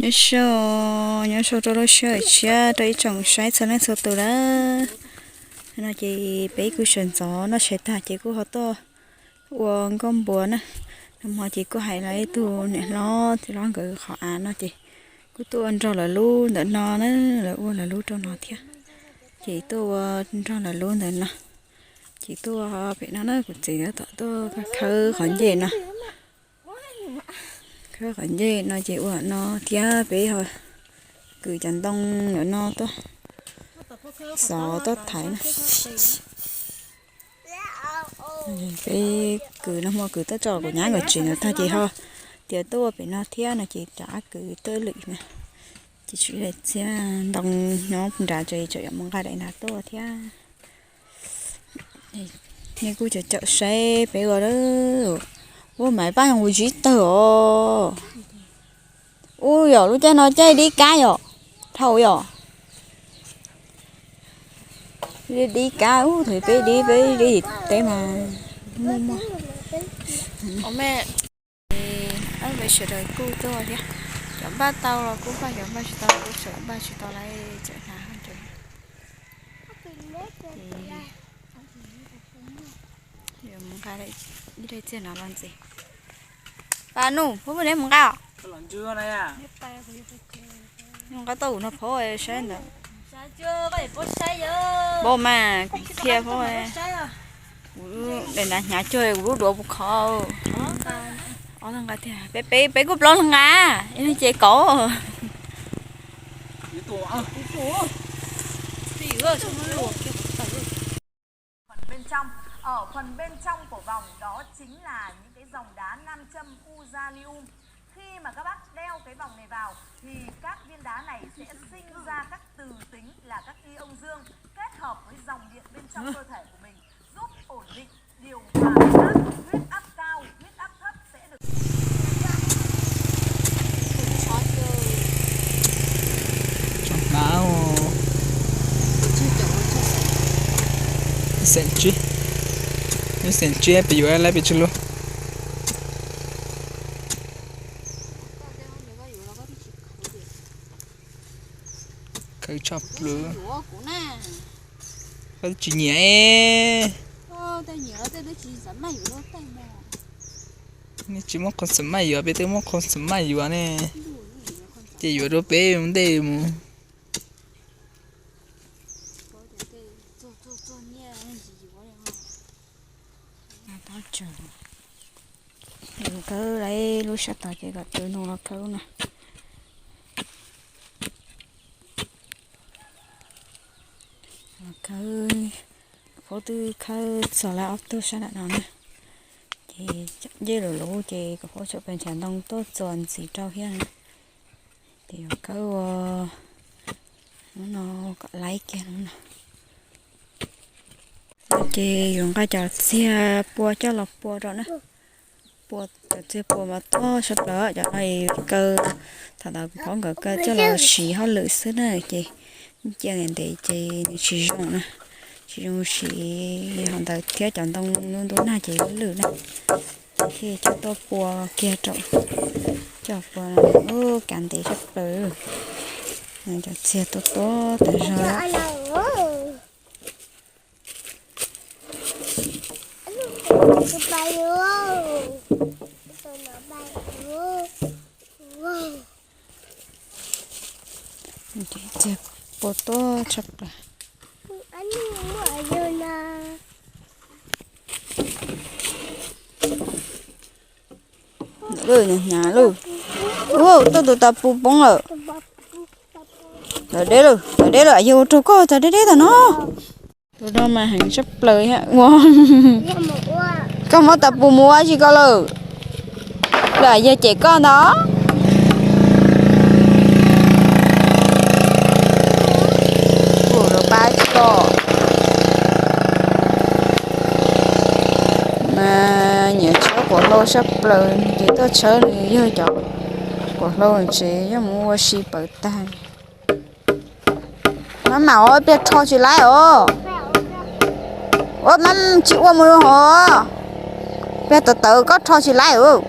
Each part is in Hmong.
Nyob zoo, nyob zoo rau lub sij hawm tshiab rau ib tsoom saib txhua leej txhua tus lawm. No ces peb kuj sawv ntxov noj tshais tag ces kuj ho tuaj ua nkauj npua na. Nag hmo ces kuj hais lawv ib tug niam hlob txiv hlob nkawd qhov av no ces kuj tuaj ua nrog lawv lub ntawm no na, lawv ua lawv lub rau no thiab. Ces tuaj ua nrog lawv lub ntawm no. Ces tuaj pem no na, kuv txiv lawv tom tuaj khawb qhov ncej no. Khawb qhov ncej no ces ua no thiab peb ho kwv cov ntoo ntawm no tuaj xov tuaj thaiv na. Peb kwv no, hmo kwv tuaj tso kuv nyab nkawd tsev no tag ces ho tias tuaj ua pem no thiab no ces rov qab kwv tuaj lwm na. Ces tsis daim txiaj ntoo nyob nrad ces tseem yuav mus nqa daim nrad tuaj thiab. Nej kuj caum caum saib peb ua lawm. Ua mas paj ntsig tawg os. Ub, yog lub caij no caij dib kab yom, dhau yom. Dib kab, ub, thaum peb dib, peb dib teb mas muaj muaj. Peb sawv daws kuj tuaj thiab, cov npaj tau los kuj npaj, cov npaj tsis tau los kuj tseem npaj tsis tau lawm, tseem hnav. Mus nqa ib daim txiaj no los ntxiv. Paj Nuj, puas muaj neb mus nqa os? Nqa tau ub no phob saib ntawd. Pab mas kuv thiaj phob. Kuv daim nrad hnyav cuag kuv lub duav puas khov. Ob leeg nqa tiag, peb, peb, peb kuj plaub leeg nqa, ib leeg ces kauv. Phần bên trong, ở phần bên trong của vòng đó chính là những cái dòng đá nam châm Uzalium. Khi mà các bác đeo cái vòng này vào thì các viên đá này sẽ sinh ra các từ tính là các ion dương kết hợp với dòng điện bên trong cơ thể của mình, giúp ổn định điều hòa huyết áp, huyết áp cao, huyết áp thấp sẽ được. Xeem tsib, xeem tsib peb yuav lawv pes tsawg lub. Khawb tshaj plaws. Koj tsis nyiam. Nej tsis muab qhov xav maj yuav, peb twb muab qhov xav maj yuav ne. Ces yuav rau peb ua ntej mus. Khawb lawv lub sab tod ces kom tw no los khawb no. Khawb, kuv phob twb khawb txog lawv ob tug sab nram no na. Ces ncej lus lub ces kuv phob tseem pes ntshav ntoo tuaj txuas ntxiv rau thiab. Ces yuav khawb ua lub no kom laib kiag lub no. Ces yuav nqa cov txiag pua coj los pua rau na. Pua cov txiag pua mas tob tshaj plaws, cov no kaw, thaum ntawd kuv phob nkawd kaw coj los siv hauj lwm xwb na, ces cia ntev ntev ces nws tsis zoo na, tsis zoo siv, ho ntawd thiab cov ntoo ntuj nag ces lwj na. Ces thiaj coj tuaj pua kiag rau, coj pua, ub, kav ntev tshaj plaws. Cov txiag tuaj tuaj tas zog. Txiag pua tuaj tshaj plaws. Hnyav lawm. Ub, tuaj tus tas pus poob lawm. Tawm deb lawm, tawm deb lawm, yog ua rau koj tawm deb deb tawm no. Tus no mas heev tshaj plaws thiab ua. Koj muab tas pus mus ua tsis koj lawm. Lawm yog cem koj ntag. Ua rau pab tsis koj. Mas nyiam tshawb quav hlau tshaj plaws ces tuaj tshawb nws yog cov quav hlau tsev yog mus ua si pawv tag. Mab mam ua pliag rho tsis laib os. Ua mab tsis ua mus hov. Pliag tawv tawv koj rho tsis laib os.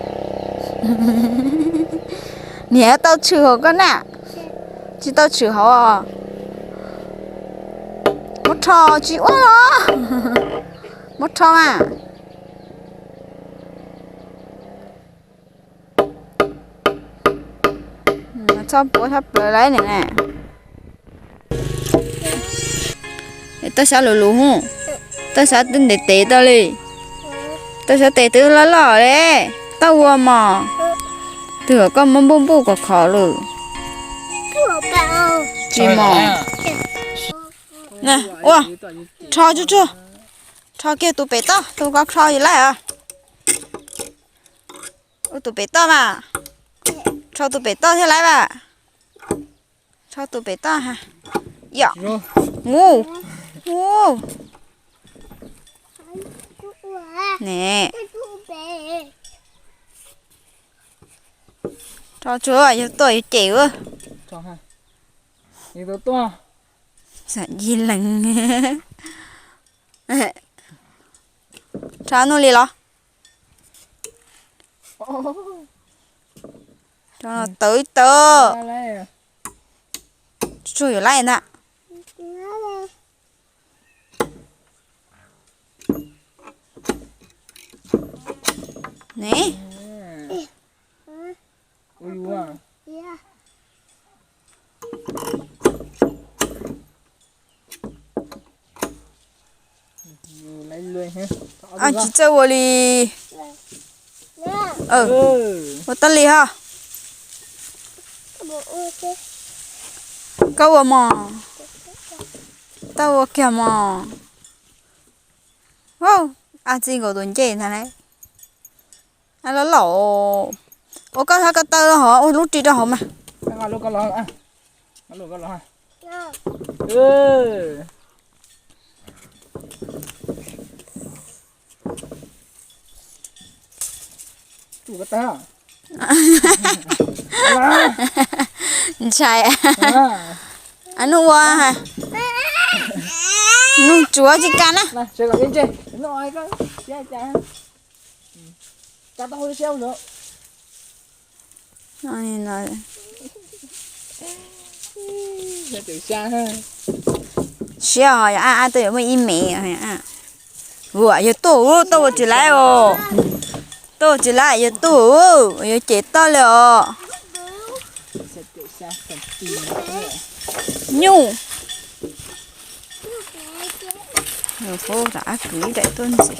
Niam tau tshwm hauv koj na. Tsis tau tshwm hauv. Muab rho tsis ua los. Muab rho mas. Txhob puab tshaj plaws lawm ne. Toj xyab luv luv hu. Toj xyab twb ntev tev tau li. Toj xyab tes twb loj loj li. Toj ua mos. Twb koj muab npuj npuj kom khov lawm. Tsis mos. Ua, rho tsuj tsuag. Rho kiag tus pem toj, tus koj rho yus laij os. Ua tus pem toj mas. Rho tus pem toj thiaj laij mas. Rho tus pem toj ha. Yom. Mus. Mus. Ne. Rho tsuag, yog tuaj yus cem. Xam yi lees. Rho nuj li los. Tawv ib tawv. Tsuag yuav laij ntag. Ne. Tsis txawj ua li. Ua tau li ho. Koj ua mos. Tau ua kiag mos. A txi nkaus tus ncej ntag ne. Loj loj. Ua koj thab ko taw los hov, ua lub ris rau hauv mas. Ntshai. Nuj ua, nuj tsuav tsis kas na. Siab ho yog ab, ab tuaj yuav muaj ib me. Ua yog tuaj, tuaj ua tsis laib os. Tuaj ua tsis laib yog tuaj, yuav cem toj li os. Nyuj. Ab kwv ib daim tuaj ntxiv.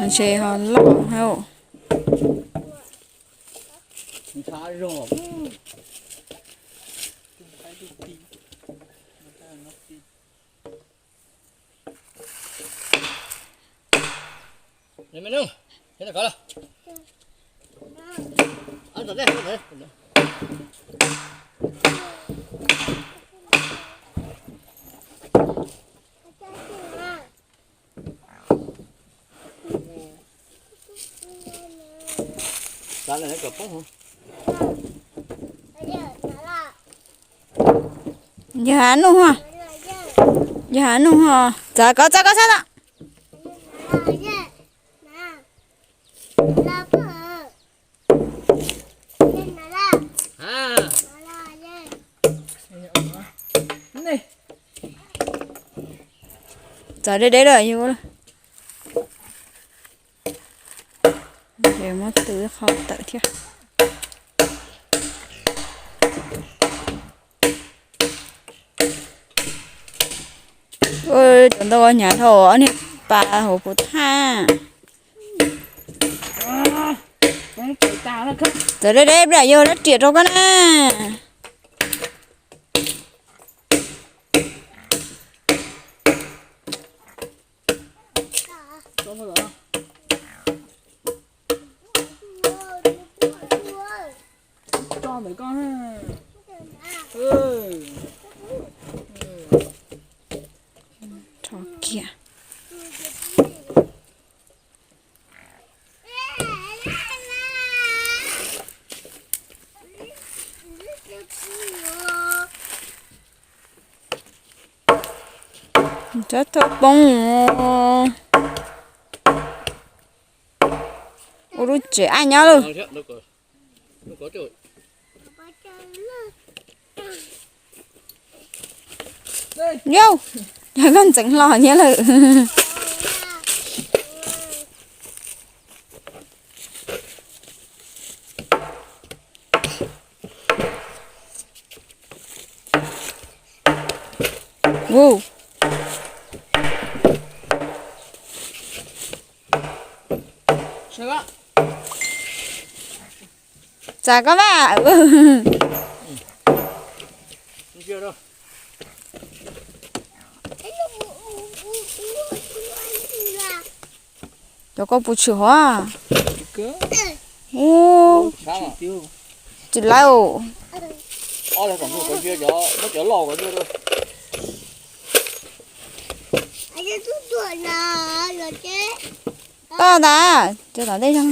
Ntshe ho loj hab. Yog nuj ho, yog nuj ho, txav koj, txav koj sab tod. Txav deb deb lawm yus. Muab tw qhov tawm thiab. Cov ntoo ua hnyav dhau ob niag pas hauv puv thaj. Txawm deb deb pliag yog dab riam rau koj na. Rho kiag. Rab thauj poob. Ua lub tsev aj nyob lawm. Yauj, yog koj ntxeev hlo nyiab lawm. Txav koj mas. Cov koj puas tshwm hov? Ub, tsis lawv. Toj ntag, cov tom ntej zog.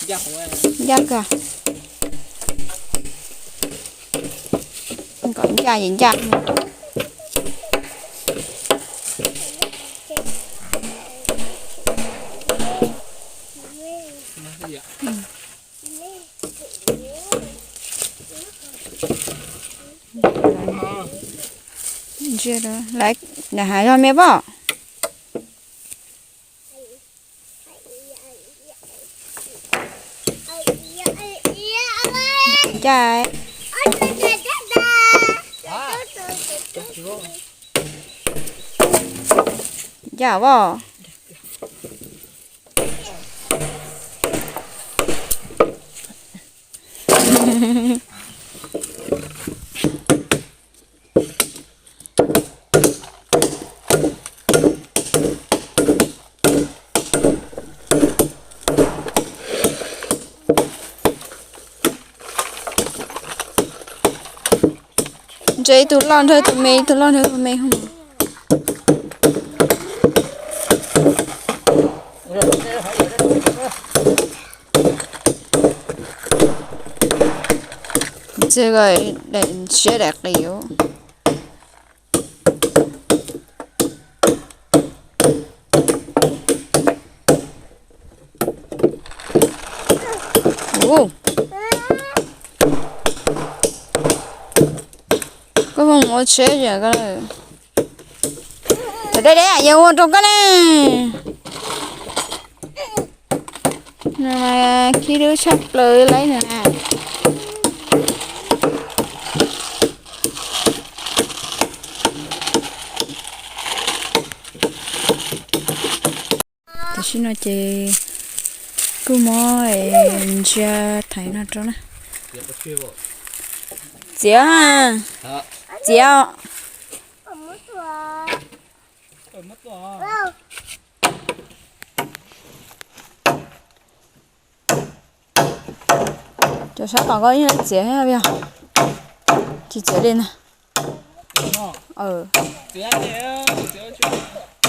Ncaj kawg. Kom ncaj ces ncaj. Ntsia lawv hav zog me pom. Ncaj. Ncaj os. Ntsia ib tug loj nrog tus me, ib tug loj nrog tus me. Ntsia daim siab daim qis. Koj mus ua tsheb. Cov deb deb yog ua rau koj ne. Nws mas khib dub tshaj plaws li na. Tam sim no ces kuj muab ntsia thaiv no rau na. Txiav, txiav. Cov sab tom koj yeej txiav thiab, tsis txiav li na.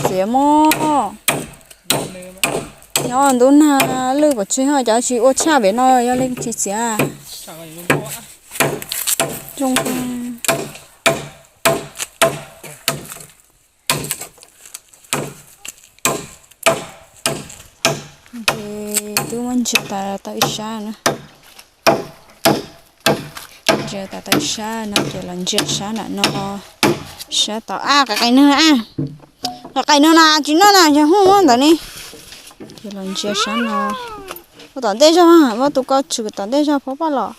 Txiav mog. Nyob ntub nag lwj pom tseg ho cov tsis ua tshaj pem no yog li tsis txiav. Zoo. Ces twb muab ntsia tas tau ib sab na. Ntsia tas tau ib sab no ces los ntsia sab nram no, sab tom a, qais qais no a, qais qais no na tsis noj na, yog hu muab ntawd ne. Ces los ntsia sab no, ua tom ntej zog, muab tus ko tshwm tom ntej zog phob poj los.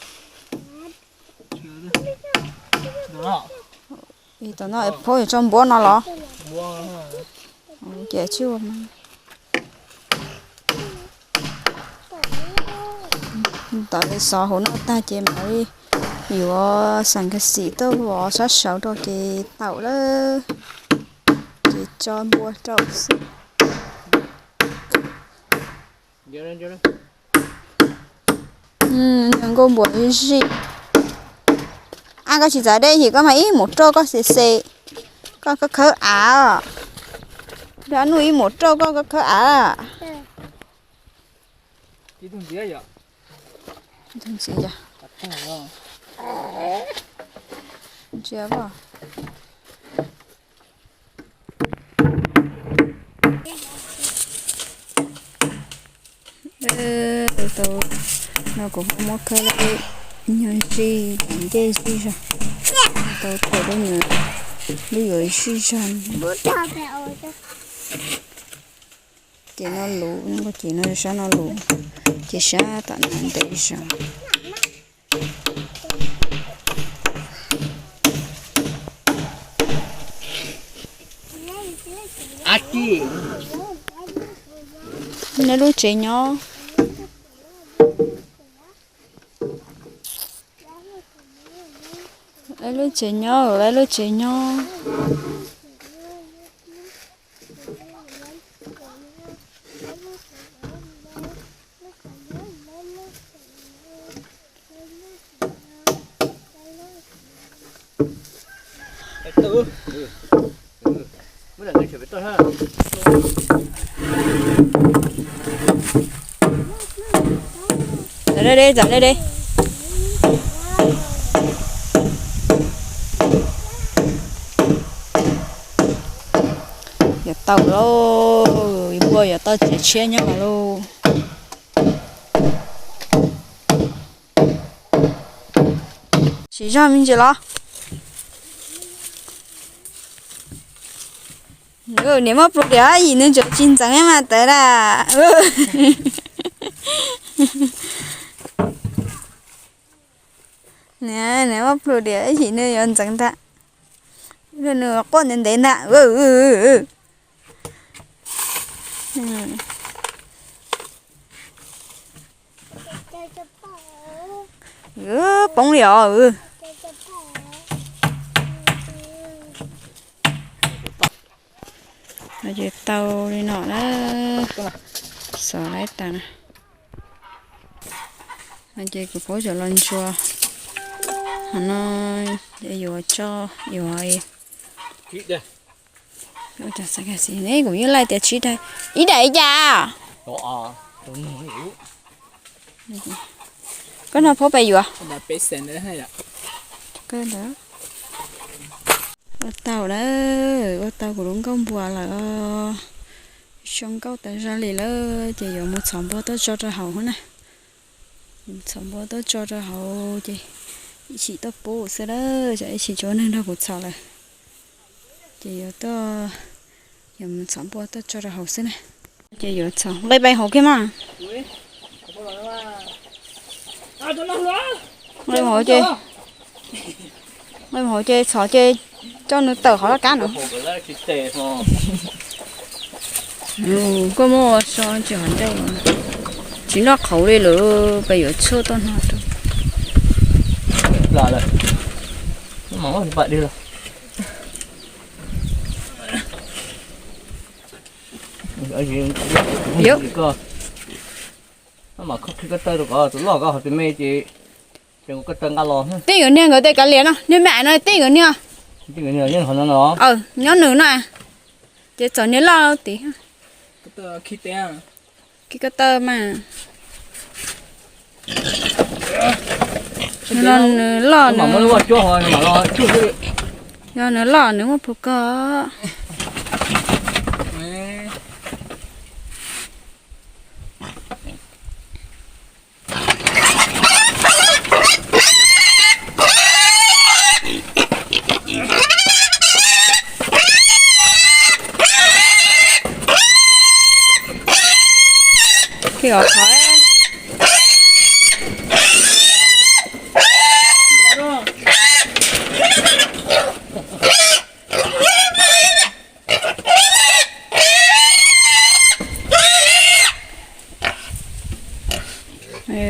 Tom no phob tso npuab no los. Ces tsis ua. Tau li xov hauv no tag ces mam li yuav xam kas xim tuaj vov sab saud rau ces tau lawm. Ces tso npua rau xwb. Nkauj npua zij zij. A, koj tsis txav dej yim koj mas ib mus rau koj xis xis. Koj khawb khawb av. Nuj ib mus rau koj khawb khawb av. Ntsia, ntsia. Tau, tau, no kuv muab khawb lub nyuag zij, ncej zij zog, tau thaum lub nyuag, lub yuav zij zog. Ces no luv, ces no sab no luv, ces sab tom no ntev zog. Neb lub tsev nyob. Lawv lub tsev nyob, lawv lub tsev nyob. Txav deb deb, txav deb deb. Yuav tau lauj, npua yuav tau txiav tshiab nyob lauj. Siv zog me ntsis los. Niam muab plhus diam yim nws ntseev tsis ntxeev mas tawv na. Niam muab plhus diam yim nws yuav ntxeev ntag. Nws quaj ntev ntev ntag. Poob li os. Ces tau li no na. Xov laib tas na. Ces kuv paub cov los ntsuas. Qhov no yuav tso, yuav ne, kuv yeej laij tias tsib daim, ib daim ib cas. Koj no phob pes yuav. Ua tau lawm, ua tau kuv lub nkauj npua lawm. Zoo nkauj tas zog li lawm ces yuav mus txhom npua tuaj tso rau hauv na. Txhom npua tuaj tso rau hauv ces ib chim tuaj pub xwb lawm, tsam ib chim tsis muaj neeg nrog kuv txhom lawm. Ces yuav tuaj, yuav mus txhom npua tuaj tso rau hauv xwb na. Ces yuav txhom nqe pais hauv kiag mas. Nqe hauv ces, nqe hauv ces txhom ces coj nws tawm qhov laj kab no. Koj muab so tsis hov ncauj, tsis noj qhauv li lawm, peb yuav tshuaj tuaj hno rau. Koj, koj taw rau kom tus loj koj hov tus me ces, ces koj taw nqa los. Tij Nkawd Niag nkawd tej kav liam no, niag me no Tij Nkawd Niag. Tij Nkawd Niag nyob qhov no no. Nyob nws no. Ces txom nyem loj tid. Koj taw mas. Nws loj, nws, yog nws loj nws muaj pus koj.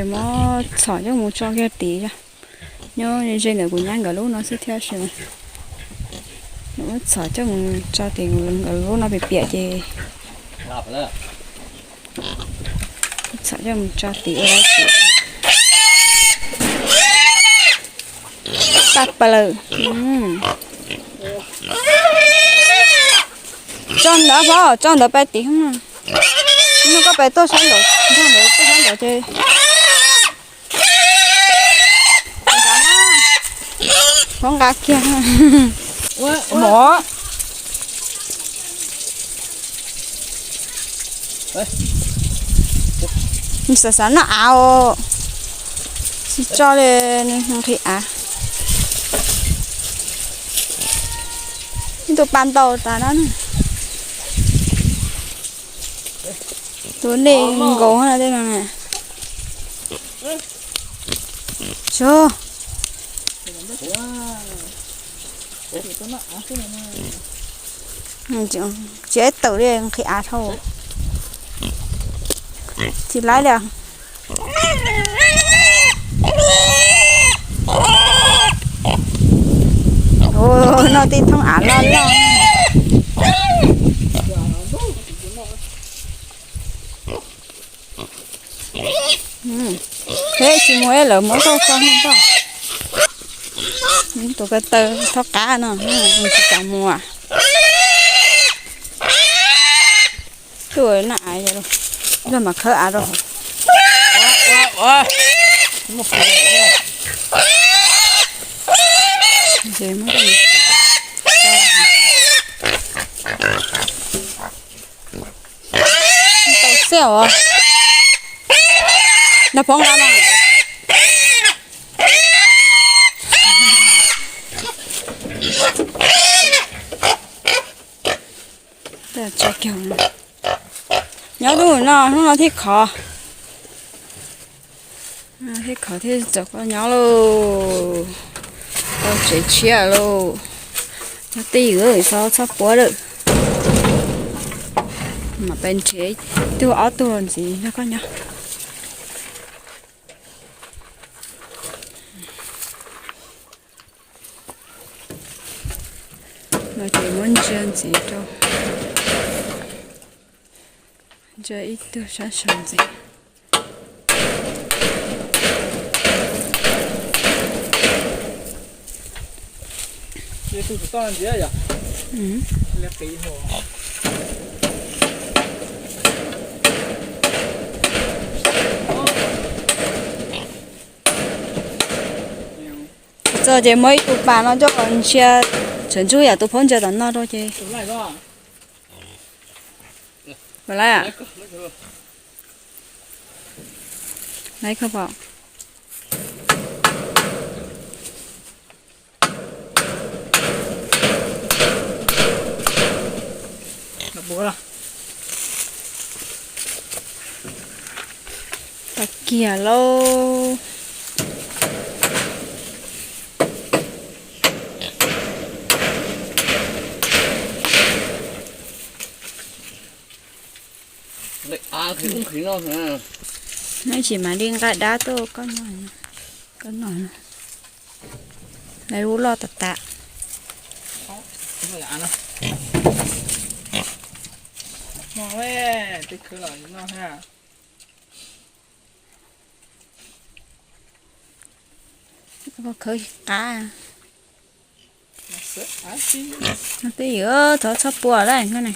Muab txhom coj mus tso kiag tid. Nyob ze ntawm kuv nyab nkawd lub no xwb thiab. Muab txhom coj mus tso tid, nkawd lub no piam piam ces txhom coj mus tso tid ua lawv tid. Tag plaws. Tso ntawd pab, tso ntawd pais tim. Koj pais tuaj sab nraud, nraud tuaj sab nraud ces hov nqa kiag mov. Xav xav noj av, tsis tso li, nqhis av. Ib tug pas ntaus tas no. Tus nej nkaus tej no. Tsis tawm li, nqhis av dhau. Tsis laib li. Noj tej thoob av loj loj. Peb tsis mus, lawv muab tau tso no toj. Tus ko taw thob qab no, tsis kam mus. Tuaj na, yog mas khawb av rau hauv. Tau xiab os. Nag phoov nqa mas. Nyob hnub no, hnub no thiaj khov. Thiaj khov thiaj txawm nyob lauj. Tau tsev tshiab lauj. Nyob twj ywm, txhob puab lawm. Mam pais nrhiav ib tug ob tug los ntxiv nrog koj nyob. No ces muab ntsia ntxiv rau, ntsia ib tug sab saud ntxiv. Txog ces muab ib tug pas no coj los ntsia, tshav ntsug yam tus phaub ntsia tom no rau ces. Laiv, laiv koj pom. Tag kiag lauj. Neb tsis mam li nqa dab tuaj koj noj, koj noj no. Lawv lub loj tas tas. Khawb qab. Twj ywm, thov txhob puab lawm no ne.